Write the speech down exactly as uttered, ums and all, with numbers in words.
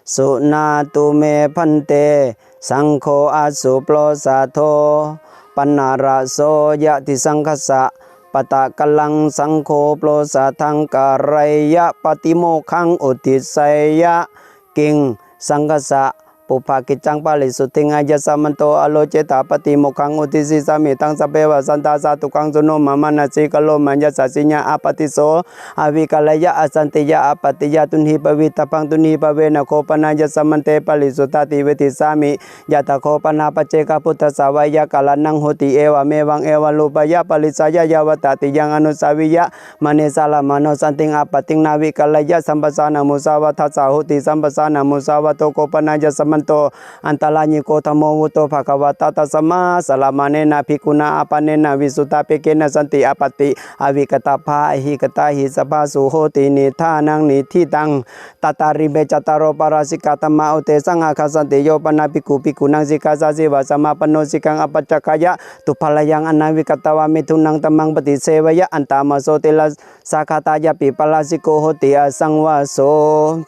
Suṇātu me bhante, saṅgho asubhrosatho paṇṇaraso yadi saṅghassa pattakallaṃ, saṅgho brosathaṃ kāreyya, pātimokkhaṃ uddiseyya. Kiṃ saṅghassa pubbakiccaṃ parisuddhiṃ āyasmanto ārocetha? Pātimokkhaṃ uddisissāmi, taṃ sabbe vasantaṃ sādhukaṃ suṇoma manasikaroma. Yassa siyyaṃ āpatti so avikareyya, asantīyā āpattiyā tuṇhībhavitabbaṃ, tuṇhībhavena kho pana āyasmante parisuddhāti vedissāmi. Yattha kho pana paccekabuddhassa veyyākaraṇaṃ hoti, evamevaṃ evarūpāya parisāya yāva tatiyaṃ anussāviyā manejaraṇo santiṃ āpattiṃ nāvikareyya, sampajānamusāvādassa hoti. Sampajānamusāvādo kho pana āyasmanto antarāyiko dhammo vutto bhagavatā, tasmā saramāṇena bhikkhunā āpannena visuddhāpekkhena santi āpatti avikkatabbā. Ahikkhāta hi sabbā suhoti, niṭṭhānaṃ niṭṭhitaṃ. Tatrime cattāro pārājikā dhammā uttesaṃ āgacchanti. Yo pana bhikkhu bhikkhūnaṃ sikkhāsājīvasamāpanno, sikkhāya apaccakkāya dubbalyaṃ anavikkatavā, mithunadhammaṃ paṭiseveyya, antaṃ māso tiṇṇassa gaṭhāyapi pārājiko hoti, asaṃvāso.